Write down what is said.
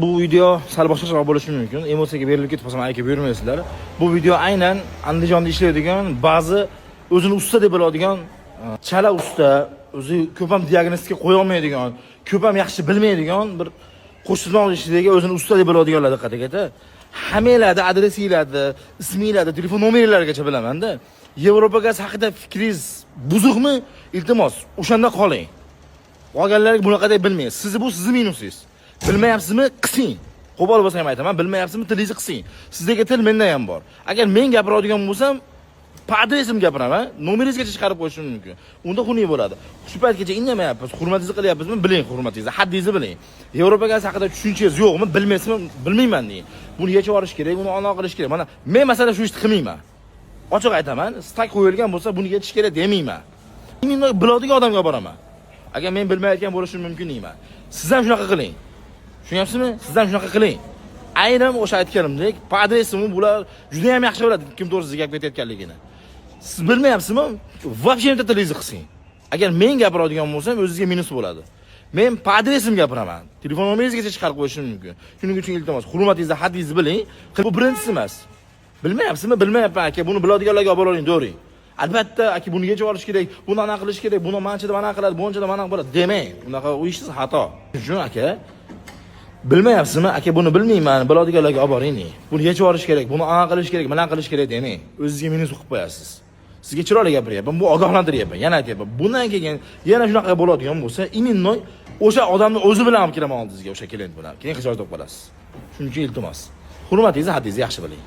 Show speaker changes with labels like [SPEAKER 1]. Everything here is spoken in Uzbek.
[SPEAKER 1] Bu video sal boshqacharoq bo'lishi mumkin. Emotsiyaga berilib ketib qolsam, aka, buyurmaysizlar. Bu video aynan Andijonda ishlaydigan ba'zi o'zini usta deb biladigan chala usta, o'zi ko'p ham diagnostika qo'ya olmaydigan, ko'p ham yaxshi bilmaydigan bir qo'shtirnoq ishidagi o'zini usta deb biladiganlar diqqatiga aka. Hammanglarni adresinglarni, isminglarni, telefon nomerlarigacha bilaman-da. Yevropa gaz haqida fikringiz buzuqmi? Iltimos, o'shanda qoling. Qolganlarga bunaqa deb bilmaysiz. Sizni bu sizni minusingiz. Bilmayapsizmi? Qising. Qo'pol bo'lsa ham aytaman, bilmayapsizmi? Tilingizni qising. Sizdagi til menda ham bor. Agar men gapiradigan bo'lsam, по adresim gapiraman, nomeringizgacha chiqarib qo'yishim mumkin. Unda xunuk bo'ladi. Shu paytgacha indamayapmiz, hurmatingizni qilyapmizmi? Biling hurmatingizni, haddingizni biling. Yevropa gaz haqida tushunchangiz yo'qmi? Bilmaysizmi? Bilmayman deng. Buni yechib olish kerak, uni ono qilish kerak. Mana men masalan shu ishni qilmayman. Ochiq aytaman, стак qo'yilgan bo'lsa, buni yechish kerak demayman. Men biladigan odamga boraman. Agar men bilmayotgan bo'lishim mumkin deyman. Siz ham shunaqa qiling. Tushunyapsizmi? Siz ham shunaqa qiling. Aynan o'sha aytganimdek, по adresimni bular juda ham yaxshi biladi kim to'g'risida gap ketayotganligini. Siz bilmayapsizmi? Вообще bitta tilingizni qising. Agar men gapiradigan bo'lsam, o'zingizga minus bo'ladi. Men по adresim gapiraman. Telefon nomeringizgacha chiqarib qo'yishim mumkin. Shuning uchun iltimos, hurmatingizni, haddingizni biling. Bu birinchisi emas. Bilmayapsizmi? Bilmayapman aka, buni biladiganlarga olib boring, do'ring. Albatta, aka, buni yechib olish kerak, buni anaqa qilish kerak, buni manchada mana qiladi, bunchada mana bo'ladi demang. Unaqa u ishingiz xato. Shuning uchun aka, bilmayapsizmi? Aka, buni bilmayman, biladiganlarga olib boring deng. Buni yechib olish kerak, buni anaqa qilish kerak, mana qilish kerak demang. O'zingizga minus qilib qo'yasiz. Sizga chiroyli gapiryapman, bu ogohlantiryapman, yana aytyapman. Bundan keyin yana shunaqa bo'ladigan bo'lsa, именно o'sha odamni o'zi bilan olib kelaman oldingizga, o'sha klient bilan. Keyin xijolat bo'lib qolasiz. Shuning uchun iltimos. Hurmatingizni, haddingizni yaxshi biling.